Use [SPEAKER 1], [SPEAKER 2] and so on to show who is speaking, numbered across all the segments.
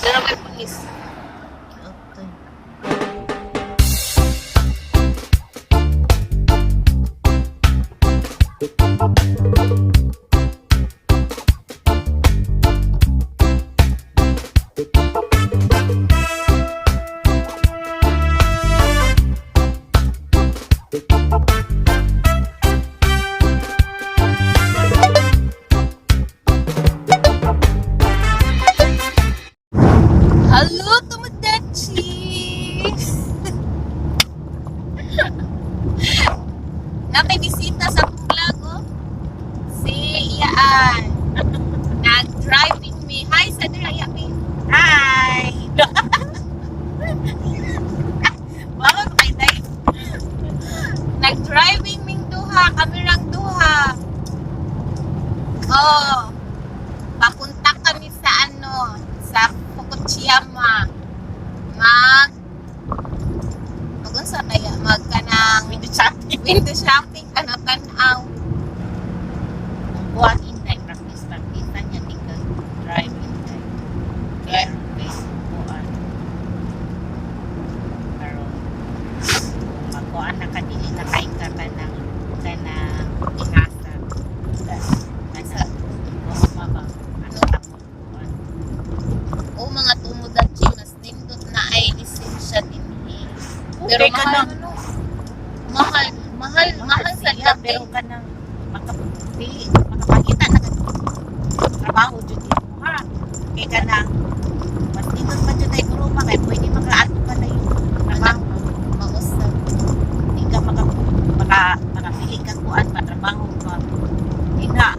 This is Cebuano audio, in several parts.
[SPEAKER 1] Pero may pulis.
[SPEAKER 2] Okay.
[SPEAKER 1] Hello, Tomodachi! Nakibisita sa akong vlog, oh. Si Iyaan. Nag-driving me. Hi, sa Diraya me.
[SPEAKER 2] Hi! Bakit kay Day?
[SPEAKER 1] Nag-driving ming duha. Kami rang duha. Oh. Papunta kami sa ano, sa Fukuchiyama. Mag Magunsa kaya mag kanang
[SPEAKER 2] Window shopping.
[SPEAKER 1] window shopping ano tan-aw.
[SPEAKER 2] Kuan inday, practice practice niya tinggal drive inday. Kaya kuan. Karon magkuan na kadili na kay ka kanang kanang ihasa. Nasa ma ba? Ano ta mo kuan?
[SPEAKER 1] O mga tumudachi mas nindot na ay lisensya dinhi. Pero
[SPEAKER 2] Okay ka
[SPEAKER 1] mahal
[SPEAKER 2] na.
[SPEAKER 1] ano? Mahal, mahal, mahal sa
[SPEAKER 2] siya,
[SPEAKER 1] dati.
[SPEAKER 2] pero kanang dili makapakita na ka trabaho jud imo ha. Kay kanang mas nindot pa jud ay kuruma kay pwede makaadto ka na yung trabaho.
[SPEAKER 1] Mausap.
[SPEAKER 2] Di ka maka makapili ka kuan pa trabaho ka. Di na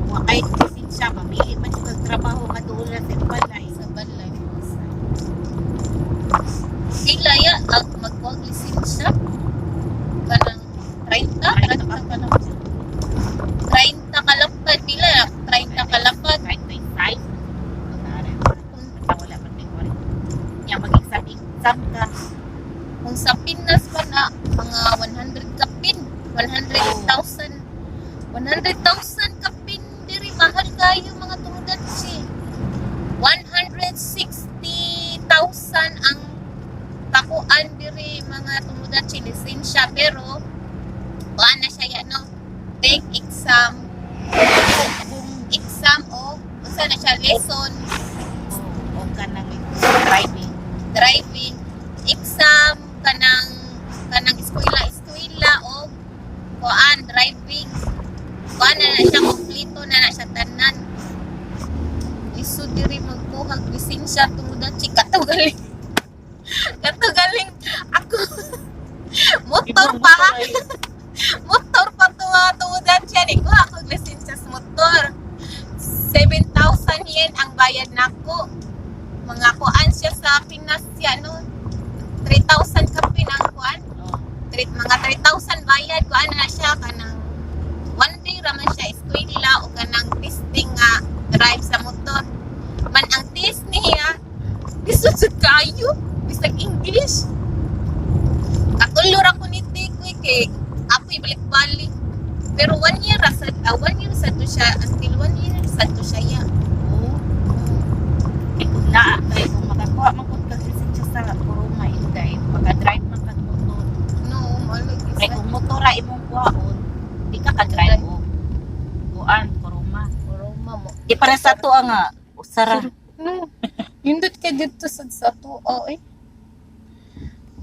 [SPEAKER 2] wa kay lisensya mamili man jud kag trabaho nga duol ra sa balay.
[SPEAKER 1] Sa balay mausap. Sila ya ag magkuhag lisensya kanang 30,
[SPEAKER 2] 30 ka lang.
[SPEAKER 1] 30 kalapad pila 30 kalapad.
[SPEAKER 2] 35. Kunwari, wala pa tayo wala. Nya mag-exam exam ka.
[SPEAKER 1] Kung sa Pinas pa na mga 100 kapin, 100,000 100,000 kapin diri mahal kayo mga tumudatsi. 160,000 ang pakuan diri mga tumudatsi lisensya pero kuan na siya ya, no, take exam
[SPEAKER 2] Kung
[SPEAKER 1] exam o unsa na siya lesson
[SPEAKER 2] o kanang driving.
[SPEAKER 1] Driving exam kanang kanang eskwela eskwela o kuan driving, kuan na na siya, kompleto na na siya tanan. Lisod diri magkuhag lisensya tungod chika katugaling katugaling ako motor pa ha? Motor pa to tungod siya ni kuha kog lisensya sa motor, 7,000 yen ang bayad nako. Mga kuan siya sa Pinas siya no, 3,000 kapin ang kuan.
[SPEAKER 2] Oh.
[SPEAKER 1] Mga 3,000 bayad kuan na siya kanang one day raman siya eskwela o kanang testing nga drive sa motor man. Ang test niya lisod jud kaayo bisag English. Katulo ra ko ni Tikoy kay ako'y balik-balik, pero one year ra sa one year sa to siya, until one year sa to siya ya.
[SPEAKER 2] Oo. Kay kung naa kay kung makakuha man pud kag lisensya sa Kuruma inday, maka-drive man kag motor.
[SPEAKER 1] No, malag
[SPEAKER 2] Kay kung motor ra imong kuhaon, di ka ka-drive og kuan Kuruma.
[SPEAKER 1] Roma mo.
[SPEAKER 2] Di para sa ato nga usara.
[SPEAKER 1] No. Yundot ka dito sa tuo eh.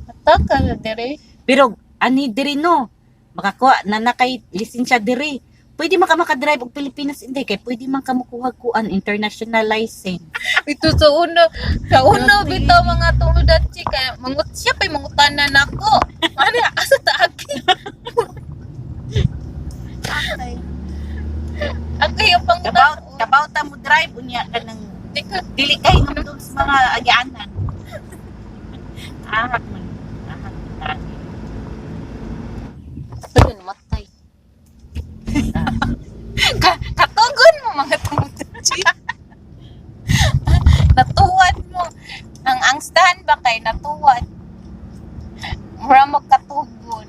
[SPEAKER 1] Ataka na dire.
[SPEAKER 2] Pero ani diri no, makakuha na na kay lisensya diri. Pwede man ka maka-drive og Pilipinas inday kay pwede man ka mokuha kuan international license.
[SPEAKER 1] Ito sa una
[SPEAKER 2] Grabe.
[SPEAKER 1] bitaw mga tungod kaya mangut siya pa'y mangutana nako. Ano asa taagi? Ako yung
[SPEAKER 2] Kabaw
[SPEAKER 1] pangutan.
[SPEAKER 2] kabaw ta mo drive unya kanang
[SPEAKER 1] Teka,
[SPEAKER 2] dili kay hinumdum sa mga agianan. Ahak man. Ahak man.
[SPEAKER 1] ayun, matay. Katugon mo mga tungod. Natuwad mo. Ang angstahan ba kay natuwad? Mura mo katugon.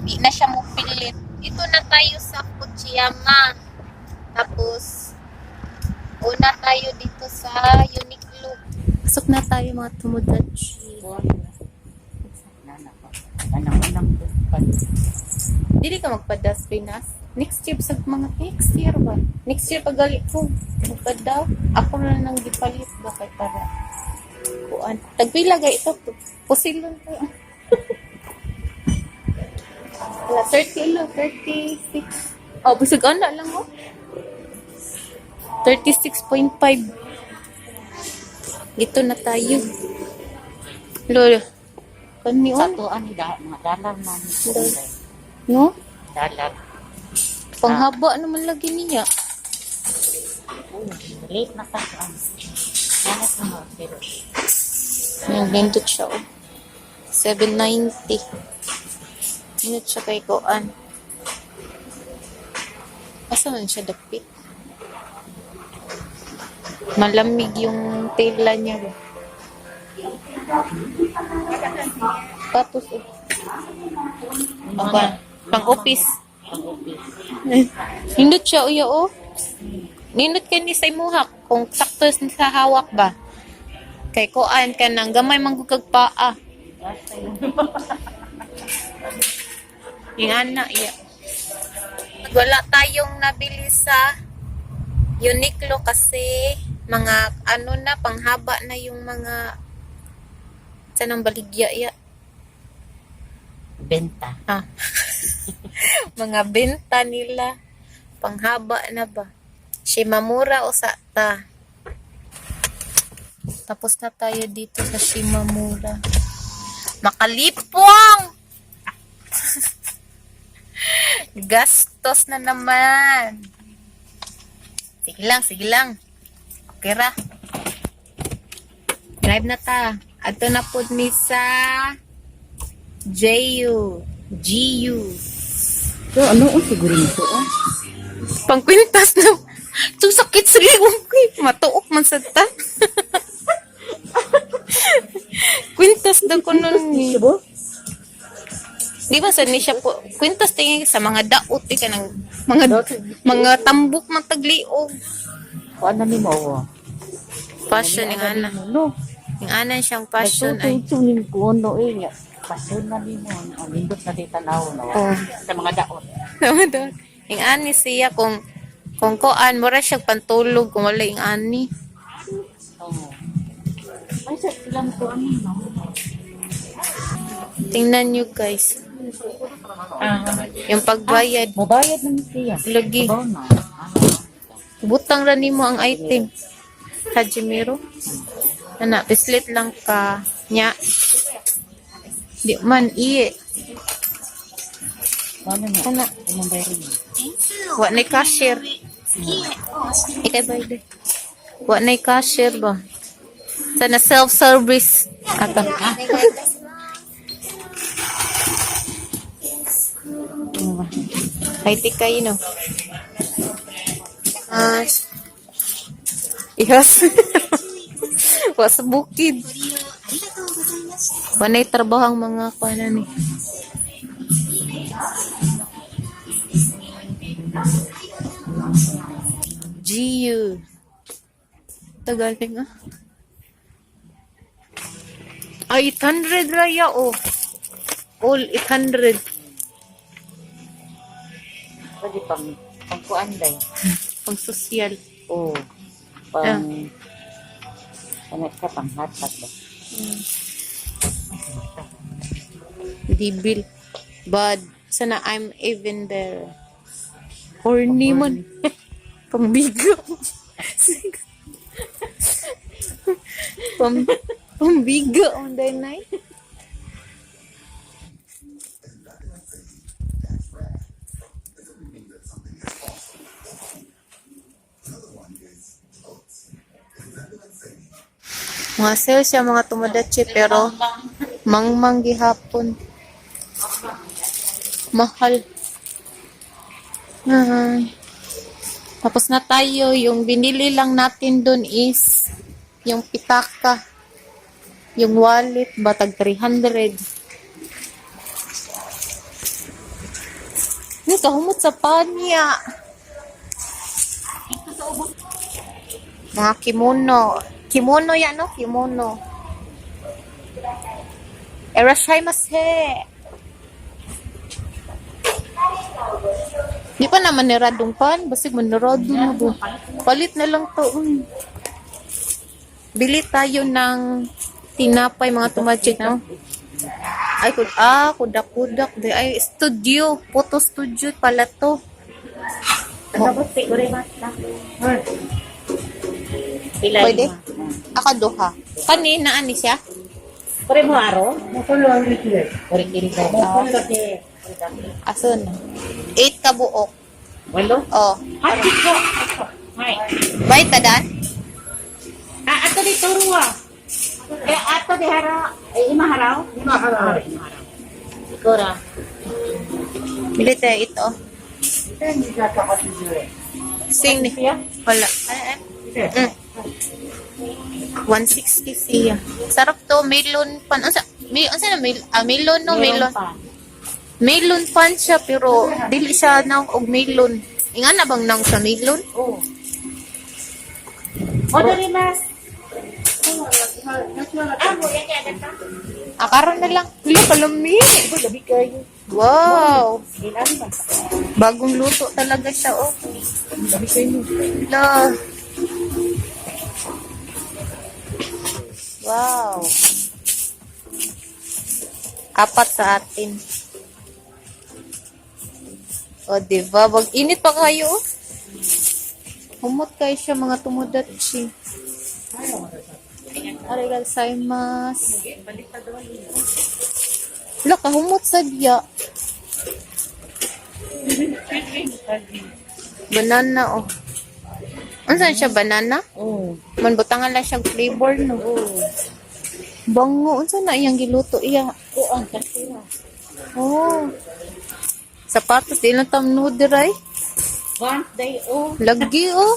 [SPEAKER 1] Di na siya mo pilit. Dito na tayo sa Fukuchiyama. Tapos, tayo dito sa Uniqlo. Pasok na tayo, mga tomodachi.
[SPEAKER 2] Anang-anang pa.
[SPEAKER 1] Dili ka magpadas, Pinas. Next year, sa mga next year ba? Next year pagali ko. Magpadaw. Ako na nang gipalit ba kay para kuan. Tagpila gay ito. Pusilon ko. Wala, 30 lo, 36. Oh, busog ana lang oh. 36.5. Dito na tayo. Lolo. Kani
[SPEAKER 2] Sa
[SPEAKER 1] on?
[SPEAKER 2] tuan ni da, mga dalag man.
[SPEAKER 1] No?
[SPEAKER 2] Dalag.
[SPEAKER 1] Panghaba naman lagi niya.
[SPEAKER 2] Oh, late na ka. Dalag na mga pero.
[SPEAKER 1] Yung nindot siya, oh. 790. Nindot siya kay Koan. Asa man siya dapit? Malamig yung tela niya ba? Tapos, oh. Pang, pang office.
[SPEAKER 2] Pang office.
[SPEAKER 1] Nindot siya, uya, oh. Nindot kay ni sa imuhak. Kung sakto sa hawak ba. Kay kuan ka nang gamay manggugag paa. Yung ana, iya. Wala tayong nabili sa Uniqlo kasi mga ano na, panghaba na yung mga sa nang baligya, iya.
[SPEAKER 2] Benta.
[SPEAKER 1] Ah. Mga benta nila. Panghaba na ba? Shimamura o sa ta. Tapos na tayo dito sa Shimamura. Makalipwang! Gastos na naman. Sige lang, sige lang. Okay ra. Drive na ta. Ato na po ni sa JU. GU.
[SPEAKER 2] So, ano ang siguro nito? Oh?
[SPEAKER 1] Pangkwintas na. Ito sakit sa liwang ko eh. Matuok man sa ta. Kwintas daw ko nun eh. Di ba sa ni siya po, kwintas tingin sa mga daot eh, kanang mga tambok man tagliog.
[SPEAKER 2] Kuan na ni mo. Oh.
[SPEAKER 1] Passion ng ana.
[SPEAKER 2] No.
[SPEAKER 1] Yung ana siyang passion ay.
[SPEAKER 2] Nagtutunin ko no eh. Nga. Passion na ni mo. Ang lindot na di tanaw no.
[SPEAKER 1] Oh.
[SPEAKER 2] Sa mga daot.
[SPEAKER 1] Tama daw. Yung ani siya kung kuan mura siya pantulog kung wala yung ani.
[SPEAKER 2] Oo. Ay, sa silang ko ano no.
[SPEAKER 1] Tingnan nyo, guys.
[SPEAKER 2] Ah.
[SPEAKER 1] Yung pagbayad.
[SPEAKER 2] Mobayad na ni siya.
[SPEAKER 1] Lagi.
[SPEAKER 2] Abaw na. Ah.
[SPEAKER 1] Butang ra nimo ang item. Hajimiro. Ana, pislit lang ka. Nya. Di man iye.
[SPEAKER 2] Ano na?
[SPEAKER 1] Ana,
[SPEAKER 2] Anong bayarin mo?
[SPEAKER 1] wa na cashier. Ikay bayad. Wa na cashier ba? Sana self-service. Ata. Ano ba? Ay, tikay, no? Ah, ihas. Wa sa bukid. Wanay trabaho ang mga kuanan ni. GU. Tagaling ah. Ay, 800 raya oh. All 800.
[SPEAKER 2] Pwede pang pang kuan day.
[SPEAKER 1] Pang social.
[SPEAKER 2] Oo. Pang ano siya pang hatag ba?
[SPEAKER 1] Debil. But, sana I'm even better. Horny man. Pambigo. Pambigo on the night. Mga sale siya mga tomodachi pero mangmang gihapon. Mahal. Ah. Tapos na tayo. Yung binili lang natin dun is yung pitaka. Yung wallet, batag 300. Hindi, kahumot sa panya. Mga kimono. Kimono yan, no? Kimono. Irasshaimase. Di pa naman niradong pan. Basig manirado na ba? Palit na lang to. Uy. Bili tayo ng tinapay, mga tumachik, no? Ay, kudak-kudak. Di, ay, studio. Photo studio pala to. Pwede? Ako duha. Kanina, ani siya?
[SPEAKER 2] Kore mo aro? Kore
[SPEAKER 1] Ason? 8 ka buok.
[SPEAKER 2] Walo?
[SPEAKER 1] Oh.
[SPEAKER 2] Hati ko. Hai.
[SPEAKER 1] Bay, tadan?
[SPEAKER 2] Ah, ato di turwa. Eh, ato di hara. Eh, ima haraw? Ima haraw. Ikaw ra.
[SPEAKER 1] Bili tayo ito. Sing ni. Wala. 160 siya. Sarap to. Melon pan. Unsa, may, unsa na melon, no? Melon.
[SPEAKER 2] pa.
[SPEAKER 1] Melon pan siya, pero dili siya nang og melon. Inga na bang nang sa melon?
[SPEAKER 2] Oo. O, dali mas. Ah, mo, yan kaya ka.
[SPEAKER 1] Ah, karon na lang. Wala, kalami.
[SPEAKER 2] Ikaw, labi kayo.
[SPEAKER 1] Wow.
[SPEAKER 2] Ginami ba?
[SPEAKER 1] Bagong luto talaga siya, oh.
[SPEAKER 2] Labi kayo.
[SPEAKER 1] La. Wow. Apat sa atin. O, diba? Wag init pa kayo. Oh. Humot kayo siya, mga tumudatchi. Arigal saimas. Wala ka, humot sa diya. Banana, oh. Unsan siya, banana?
[SPEAKER 2] Oo.
[SPEAKER 1] Man, butangan lang siyang flavor, no?
[SPEAKER 2] Oo.
[SPEAKER 1] Bango, unsa na iyang giluto iya?
[SPEAKER 2] Oo, ang kasi.
[SPEAKER 1] Oh. Sapatos, di lang tam nudiray.
[SPEAKER 2] One day, oh.
[SPEAKER 1] Lagi, oh.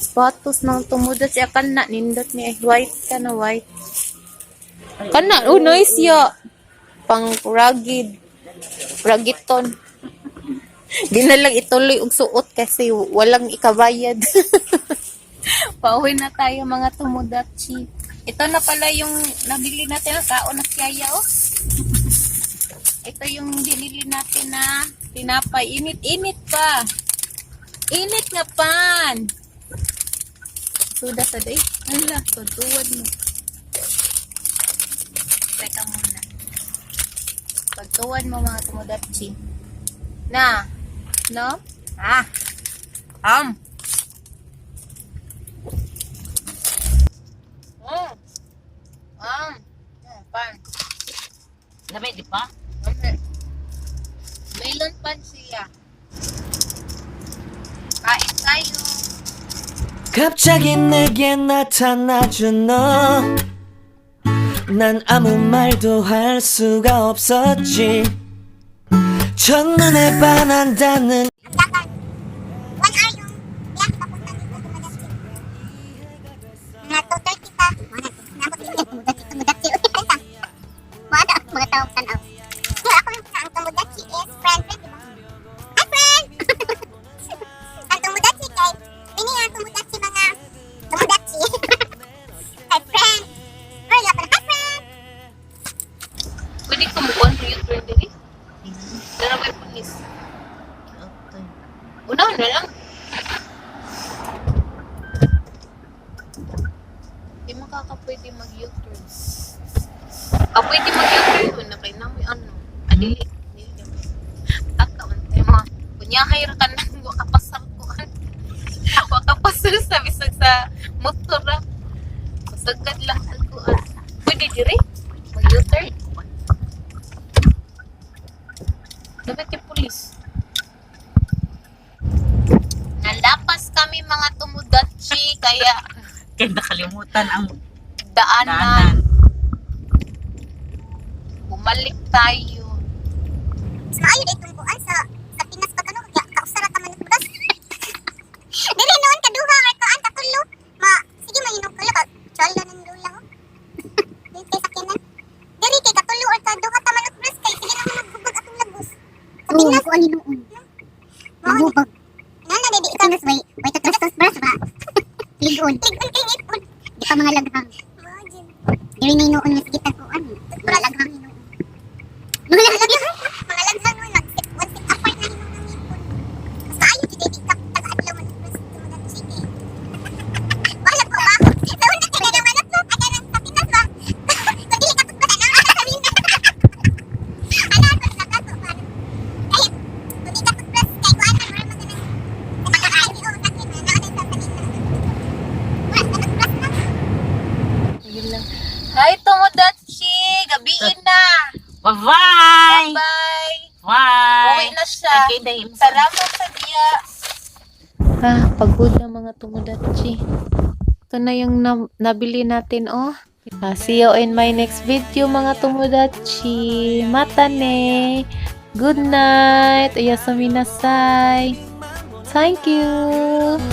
[SPEAKER 1] Sapatos nang tumudat siya kana nindot ni, ay, white ka na white. Kana, oh, nice ya. Pang rugged. Ragiton. Di na lang ituloy og suot kasi walang ikabayad. Pauwi na tayo, mga tumudachi. Ito na pala yung nabili natin ang kaon na kiyaya, oh. Ito yung binili natin na tinapay. Init-init pa. Init nga pan. Suda sa day. Ala, tuwad mo. Teka muna. Pagtuwad mo, mga tumudachi. Na. No? Ah. Pan.
[SPEAKER 2] Labi, di pa?
[SPEAKER 1] Okay. Melon pan siya. Kain tayo.
[SPEAKER 3] 갑자기 내게 나타나준 너. 난 아무 말도 할 수가 없었지. 첫눈에 반한다는
[SPEAKER 4] Dagan. 1 hour yung biyahe papunta dito Tumudatsi. Mga 2:30 pa. Mga nabot din Tumudatsi, Tumudatsi. Uy, wala mga taong tanaw. Pero ako yung ang Tumudatsi is friend, friend, di ba? Hi, friend! Ang Tumudatsi kay, mini ang Tumudatsi mga Tumudatsi. Hi, friend! Pero nga pala, hi, friend!
[SPEAKER 1] Pwede ka mo kuhan U-turn diri? Dara may pulis. Una na lang. Di makakapwede mag-U-turn. Ah, pwede mag-U-turn na kay namoy ano. Adili. Dili. Taka man tayo mga kunyahay ra ka nang wa ka pasar kuan. Wa ka pasar sa bisag sa motor ra. Pasagad lang ang kuan. Pwede diri mag-U-turn. Dapat yung pulis. Nalapas kami, mga tumudatchi, kaya
[SPEAKER 2] Kaya nakalimutan ang
[SPEAKER 1] daanan.
[SPEAKER 2] daanan.
[SPEAKER 1] Bumalik tayo.
[SPEAKER 4] Mas maayo na itong buwan sa Pinas pag ano, kaya kausara ta man budas. Dili noon kaduha or kaan katulo. Ma sige mainom ka ka chala nang lula oh. Dili kay sakyanan. Dili kay katulo or kaduha ta man budas kay sige na magbubag atong lagos. Sa Pinas
[SPEAKER 5] Oo, ani noon.
[SPEAKER 4] Mao
[SPEAKER 5] Magbubag.
[SPEAKER 4] na na di
[SPEAKER 5] Sa Pinas, way, way tatrastos bras ba?
[SPEAKER 4] Lig-on. Lig-on kay ngipon. Di pa mga laghang. Diri na hinuon nga sige tagkuan. Mga laghang hinuon. Mga laghang. Mga laghang no nag sit one sit apart na hinuon ang ngipon. Mas maayo jud di ka taga-adlaw man tumudatsi kay. Wala po ba? Sa una kay naman at aga nang sa Pinas ba? Kung dili ka tugba na sa Pinas. Ana ako sa kato ba? Kahit kung di ka tugba kay kuan man mura man ganang makakain o sakit na naa sa Pinas. Wala ka tugba na.
[SPEAKER 1] Yun lang. Hi, Tomodachi! Gabiin na!
[SPEAKER 2] Bye-bye!
[SPEAKER 1] Bye!
[SPEAKER 2] Bye!
[SPEAKER 1] Uwi na siya.
[SPEAKER 2] Okay, dahil.
[SPEAKER 1] Salamat sa diya. Ah, pagod na mga Tomodachi. Ito na yung nabili natin, oh. Ah, see you in my next video, mga Tomodachi. またね. Good night. おやすみなさい. Thank you.